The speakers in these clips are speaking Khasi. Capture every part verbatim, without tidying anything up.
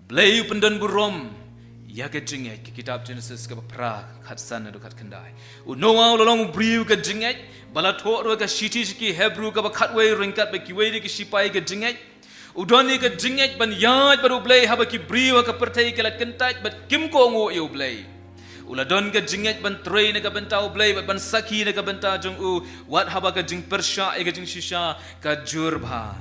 Blei u pyndon burom ïa ka jingngeit, ka kitab Genesis kaba phra, khatsan haduh khatkhyndai. U Noah u la long u briew ka jingngeit, ba la thoh ruh ha ka shithi sha ki Hebru kaba khatwei ryngkat bad kiwei de ki shipai ka jingngeit. U don ïa ka jingngeit ban ïaid bad U Blei haba ki briew ha ka pyrthei ki la kyntait bad kim kohnguh ïa U Blei. U la don ka jingngeit ban trei na ka bynta U Blei bad ban sakhi na ka bynta jong u, wat haba ka jingpyrshah ïa ka jingshisha ka jur bha.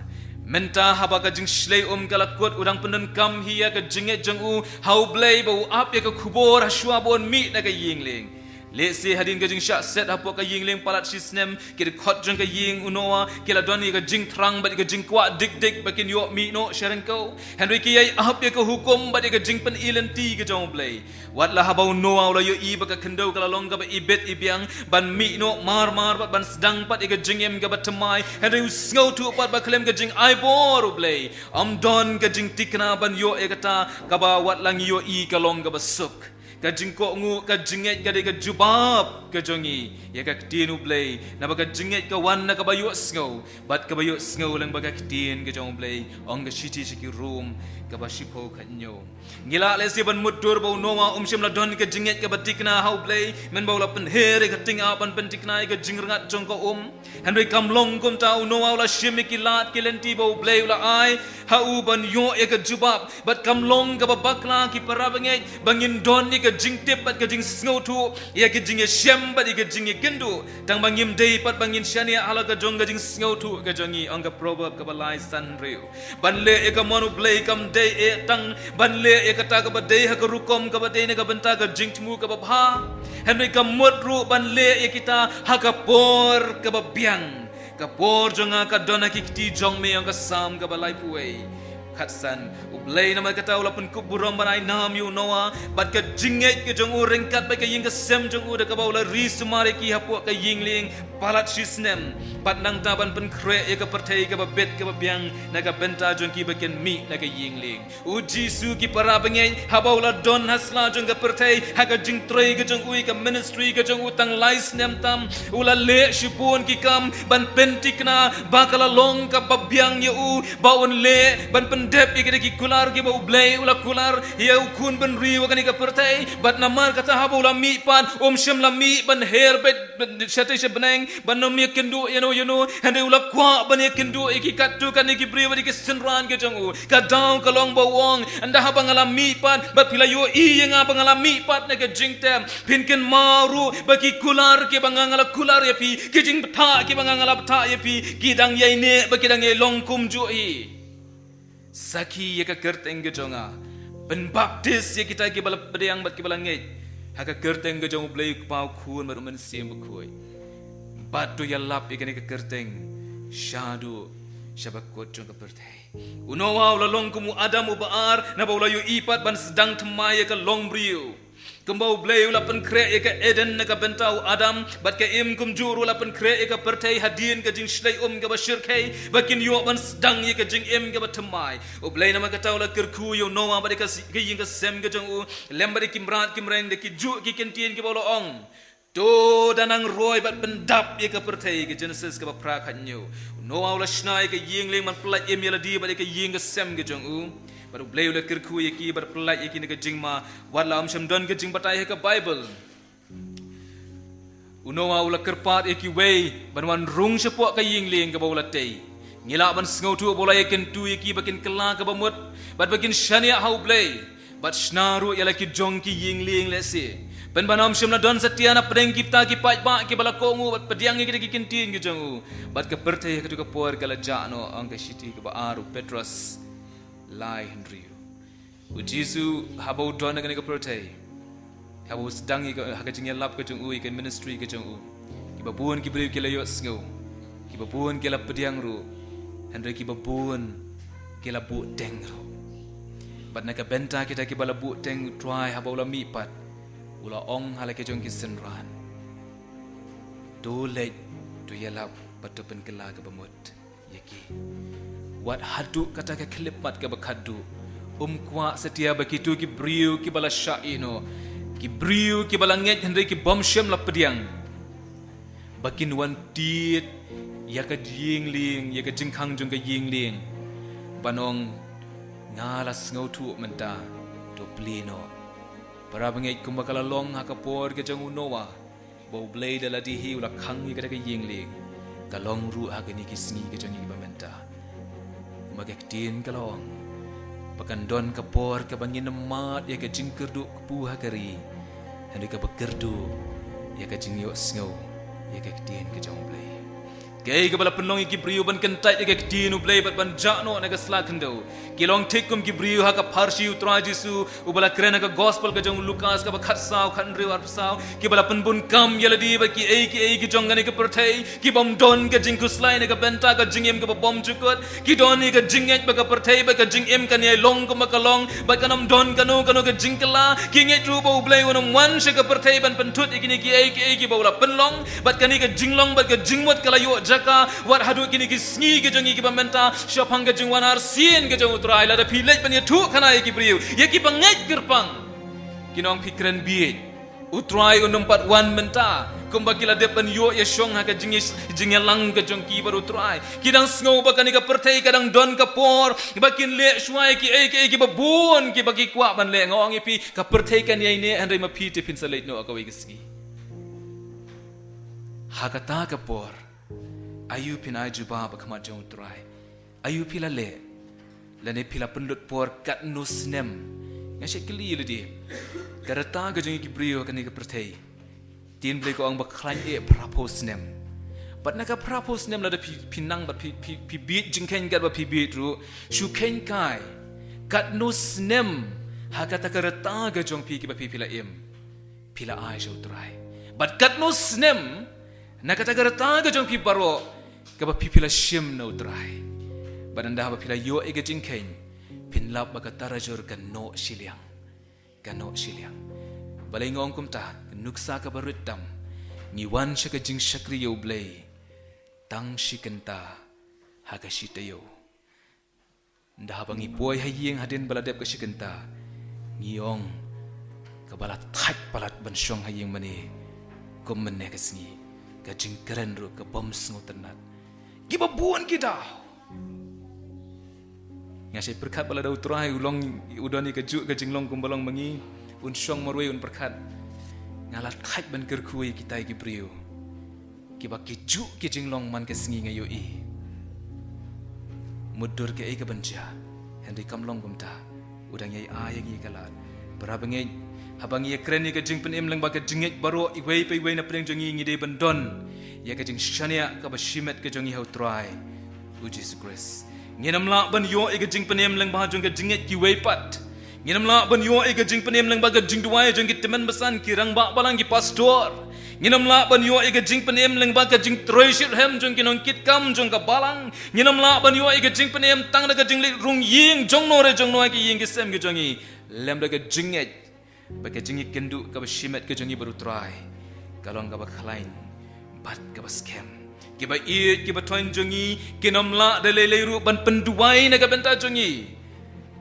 Mynta haba ka jingshlei um ka la kut, u dang pyndonkam hi ïa ka jingngeit jong u ha U Blei ba u ap ïa ka khubor ha shuwa ba un mih na ka ïing lieng. Lehse hadien ka jingshah set hapoh ka ïing lieng palat shi snem, ki dkhot jong ka ïing u Noah ki la don ïa ka jingthrang bad ïa ka jingkwah dik dik ba kin ïoh mih noh sha ryngkew. Hynrei ki ïai ap ïa ka hukum bad ïa ka jingpyni lynti ka jong U Blei. Wat la haba u Noah u la ïohi ba ka khyndew ka la long kaba ibit ibiang ban mih noh mar mar bad ban sdang pat ïa ka jingim kaba thymmai, hynrei u sngewthuh pat ba khlem ka jingai bor U Blei, ym don ka jingthikna ban ïoh ïa kata kaba wat la ngi ïohi ka long kaba suk. Ka jingkohnguh, ka jingngeit ka dei ka jubab ka jong ngi ïa ka ktien U Blei, naba ka jingngeit ka wan na kaba ïohsngew, bad kaba ïohsngew lyngba ka ktien ka jong U Blei, ong ka shithi sha ki Rom kaba shiphew khathynñiew. Ngi lah lehse ban mutdur ba u Noah um shym la don ka jingngeit kaba thikna ha U Blei, mynba u la pynher ïa ka tyngab ban pynthikna ïa ka jingrngat jong ka um. Hynrei kam long kumta, u Noah u la shim ïa ki lad ki lynti ba U Blei u la ai ha u ban ïoh ïa ka jubab, bad kam long kaba bakla ki para bangeit ba ngin don ïa ka jingtip bad ka jingsngewthuh ïa ka jingïashem bad ïa ka jingïakynduh, tang ba ngim dei pat ba ngin shaniah ha la ka jong ka jingsngewthuh ka jong ngi, ong ka Proverb kaba lai san hynriew. Ban leh ïa ka mon U Blei kam dei eh tang ban leh ïa kata kaba dei ha ka rukom kaba dei na ka bynta ka jingthmu kaba bha. Hynrei ka mut ruh ban leh ïa kita ha ka por kaba biang. Ka por jong nga ka don ha ki kti jong me, ong ka Salm kaba laiphew wei. Khatsan, U Blei namar kata u la pynkup burom ban ai nam ïa u Noah bad ka jingngeit ka jong u ryngkat bad ka ïing ka sem jong u, da kaba u la ri sumar ïa ki hapoh ka ïing lieng palat shi snem, bad nangta ban pynkhreh ïa ka pyrthei kaba bit kaba biang na ka bynta jong ki ba kin mih na ka ïing lieng. U Jisu, ki para bangeit, haba u la don ha sla jong ka pyrthei ha ka jingtrei ka jong u, ïa ka ministry ka jong u tang lai snem tam, u la leh shibun ki kam ban pynthikna ba ka la long kaba biang ïa u ba un leh ban pyndep ïa kita ki kular kiba U Blei u la kular ïa u khun bynriew ha kane ka pyrthei. Bad namar kata haba u la mih pat, um shym la mih ban her beit shatei sha bneng ban ym ïakynduh ïano ïano, hynrei u la kwah ban ïakynduh ïa ki katto katne ki briew bad ïa ki synran ki jong u. Ka daw ka long ba u ong, ynda haba nga la mih pat bad phi la ïohi ïa nga ba nga la mih pat na ka jingtep, phin kynmaw ruh ba ki kular kiba nga nga la kular ïa phi, ki jingbthah kiba nga nga la bthah ïa phi, ki dang ïaineh bad ki dang ïai long kumjuh hi. Sakhi ïa ka kyrteng ka jong nga. Pynbaptis ïa kita kiba la pdiang bad kiba la ngeit ha ka kyrteng ka jong U Blei, U Kpa, U Khun bad U Mynsiem Bakhuid. Bad to ïalap ïa kane ka kyrteng shaduh sha ba kut jong ka pyrthei. U Noah u la long kum u Adam uba ar naba u la ïohi pat ban sdang thymmai ïa ka longbriew. Kumba U Blei u la pynkhreh ïa ka Eden na ka bynta u Adam bad ka Im, kumjuh ruh u la pynkhreh ïa ka pyrthei hadien ka jingshlei um kaba shyrkhei ba kin ïoh ban sdang ïa ka jingim kaba thymmai. U Blei namar kata u la kyrkhu ïa u Noah bad ïa ka si-, ka ïing ka sem ka jong u, lem bad ïa ki mrad ki mreng da ki juh ki kyntien kiba u la ong, to da nang roi bad pyndap ïa ka pyrthei, ka Genesis kaba phra khathynñiew. U Noah u la shna ïa ka ïing lieng ban pyllait im ïa lade bad ïa ka ïing ka sem ka jong u. Bad U Blei u la kyrkhu ïa ki bad pyllait ïa ki na ka jingma. Wat la ym shym don ka jingbatai ha ka Baibl, u Noah u la kyrpad ïa kiwei ban wan rung shapoh ka ïing lieng kaba u la tei. Ngi lah ban sngewthuh ba u la ïakyntu ïa ki ba kin kylla kaba mut bad ba kin shaniah ha U Blei. Bad shna ruh ïa la ki jong ki ïing lieng lehse. Pynban ym shym la don satia na pdeng kita ki paidbah kiba la kohnguh bad pdiang ïa kita ki kyntien ki jong u. Bad ka pyrthei ha katu ka por ka la jah noh, ong ka shithi kaba ar u Petros lai hynriew. U Jisu haba u don ha kane ka pyrthei, haba u sdang ïa ka, ha ka jingïalap ka jong u, ïa ka ministry ka jong u, kiba bun ki briew ki la ïohsngew, kiba bun ki la pdiang ruh, hynrei kiba bun ki la buh teng ruh. Bad na ka bynta kita kiba la buh teng, U Trai haba u la mih pat, u la ong ha la ki jong ki synran, to leit, to ïalap bad to pynkylla kaba mut ïa ki. Wat haduh kata ka khyllipmat kaba khadduh, um kwah satia ba kito ki briew kiba la shah ïehnoh, ki briew kiba la ngeit hynrei ki bym shym la pdiang, ba kin wan tied ïa ka ïing lieng, ïa ka jingkhang jong ka ïing lieng, ban ong, Nga la sngewthuh mynta, to plie noh. Para bangeit, kumba ka la long ha ka por ka jong u Noah, ba U Blei da lade hi u la khang ïa kata ka ïing lieng, ka long ruh ha kine ki sngi ka jong ngi kiba mynta. Kumba ka ktien ka la ong, ba kan don ka por kaba ngin ym mad ïa ka jingkyrduh kpu ha ka ri, hynrei kaba kyrduh ïa ka jingïohsngew ïa ka ktien ka jong U Blei. Kaei kaba la pynlong ïa ki briew ban kyntait ïa ka ktien U Blei bad ban jah noh na ka sla khyndew? Ki long thik kum ki briew ha ka pharshi U Trai Jisu, uba la kren ha ka gospel ka jong u Lukas kaba khatsaw, khathynriew, arphew saw, kiba la pynbun kam ïa lade bad kiei kiei ki jong kane ka pyrthei, ki bym don ka jingkhuslai na ka bynta ka jingim kaba bymjukut. Ki don ïa ka jingngeit ba ka pyrthei bad ka jingim kan ïai long kumba ka long, bad kan ym don kano kano ka jingkylla. Ki ngeit ruh ba U Blei un ym wan sha ka pyrthei ban pynthut ïa kine kiei kiei kiba u la pynlong. Bad kane ka jinglong bad ka jingmut ka la ïoh jaka wat haduh kine ki sngi ka jong ngi kiba mynta, shaphang ka jingwan arsien ka jong U Trai. Lada phi leit ban ïathuhkhana ïa ki briew, ïa kiba ngeit kyrpang, kin ong, phi kren bieit. U Trai un ym pat wan mynta, kumba ki la dep ban ïoh ïashong ha ka jing, jingïalang ka jong ki bad U Trai. Ki dang sngew ba kane ka pyrthei ka dang don ka por ba kin leh shuwa ïa kiei kiei kiba bun kiba ki kwah ban leh. Nga ong ïa phi, ka pyrthei kan ïai neh, hynrei ma phi te phin sa leit noh ha kawei ka sngi. Ha kata ka por, aïu phin ai jubab ha khmat jong U Trai? Aïu phi la leh? Lane phi la pynlut por katno snem? Nga shait kylli ïa lade. Ka rta ka jong ngi ki briew ha kane ka pyrthei, ktien Blei ka ong ba khlaiñ eh phraphew snem. Bad na ka phraphew snem, lada phi, phi nang bad phi, phi, phi bieit jingkheiñ katba phi bieit ruh, shu kheiñ kai, katno snem ha kata ka rta ka jong phi kiba phi, phi la im, phi la ai sha U Trai? Bad katno snem na kata ka rta ka jong phi baroh kaba phi, phi la shim na U Trai? Bad ynda haba phi la ïoh ïa ka jingkheiñ, phin lap ba ka tarajur ka noh shiliang, ka noh shiliang. Balei nga ong kumta? Ka nuksa kaba rit tam, ngi wan sha ka jingshakri ïa U Blei tang shi kynta ha ka shi taïew. Ynda haba ngi poi ha ïing hadien ba la dep ka shi kynta, ngi ong, kaba la thait palat ban shong ha ïing mane kum mynne ka sngi. Ka jingkren ruh ka bym sngewtynnat. Kiba bun ki daw, nga shait pyrkhat ba lada U Trai u long, u don ïa kajuh ka jinglong kumba long ma ngi, un shong marwei, un pyrkhat, nga la thait ban kyrkhu ïa kitai ki briew kiba kajuh ki jinglong man ka sngi, nga ïohi. Mutdur kaei kaban jia, hynrei kam long kumta. U dang ïai ai ïa ngi ka lad. Para bangeit, haba ngi ïakren ïa ka jingpynim lyngba ka jingngeit baroh, iwei pa iwei na pdeng jong ngi, ngi dei ban don ïa ka jingshaniah kaba shimet ka jong ngi ha U Trai U Jisu Khrist. Ngin ym lah ban ïoh ïa ka jingpynim lyngba jong ka jingngeit kiwei pat. Ngin ym lah ban ïoh ïa ka jingpynim lyngba ka jingduwai jong ki tymmen basan, ki rangbah balang, ki pastor. Ngin ym lah ban ïoh ïa ka jingpynim lyngba ka jingtrei shitrhem jong ki nongkitkam jong ka balang. Ngin ym lah ban ïoh ïa ka jingpynim tang da ka jingleit rung ïing jongno re jongno ha ki ïing ki sem ki jong ngi, lem da ka jingngeit bad ka jingïakynduh kaba shimet ka jong ngi bad U Trai, ka long kaba khlaiñ bad kaba skhem. Kiba ïeit, kiba thoiñ jong ngi kin ym lah da lei lei ruh ban pynduwai na ka bynta jong ngi.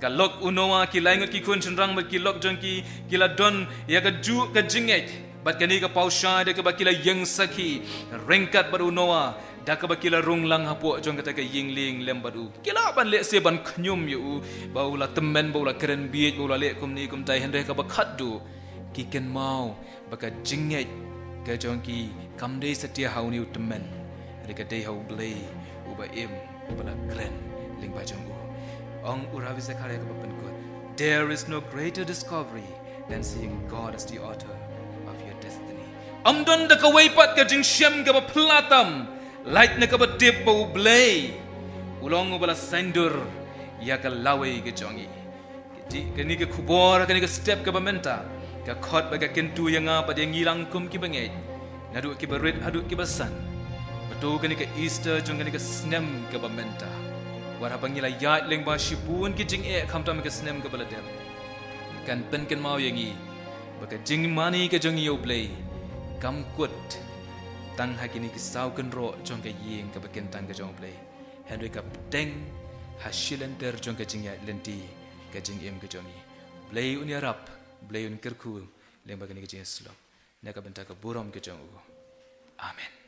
Ka lok u Noah, ki lai ngut ki khun shynrang bad ki lok jong ki, ki la don ïa kajuh ka jingngeit. Bad kane ka paw shai da kaba ki la ïeng sakhi ryngkat bad u Noah, da kaba ki la rung lang hapoh jong kata ka ïing lieng lem bad u. Ki lah ban lehse ban khñium ïa u ba u la tymmen, ba u la kren bieit, ba u la leh kumne kumtai, hynrei kaba khatduh ki kynmaw ba ka jingngeit ka jong ki kam dei satia ha une u tymmen, hynrei ka dei ha U Blei uba im, uba la kren lyngba jong u. Ong u Ravi Zachariah kaba pynkut, "There is no greater discovery than seeing God as the author of your destiny." Ym don da kawei pat ka jingshem kaba phylla tam lait na kaba tip ba U Blei u long uba la saiñdur ïa ka lawei ka jong ngi. Ka dei kane ka khubor, kane ka step kaba mynta, ka khot bad ka kyntu ïa nga bad ïa ngi lang kum ki bangeit, naduh kiba rit haduh kiba san. Bad to kane ka Easter jong kane ka snem kaba mynta, wat haba ngi la ïaid lyngba shibun ki jingeh khamtam ka snem kaba la dep, kan pynkynmaw ïa ngi ba ka jingmane ka jong ngi ïa U Blei kam kut tang ha kine ki saw kynroh jong ka ïing kaba kyntang ka jong U Blei, hynrei ka bteng ha shilynter jong ka jingïaid lynti ka jingim ka jong ngi. Blei un ïarap, Blei un kyrkhu lyngba kane ka jingïasyllok, na ka bynta ka burom ka jong u. Amen.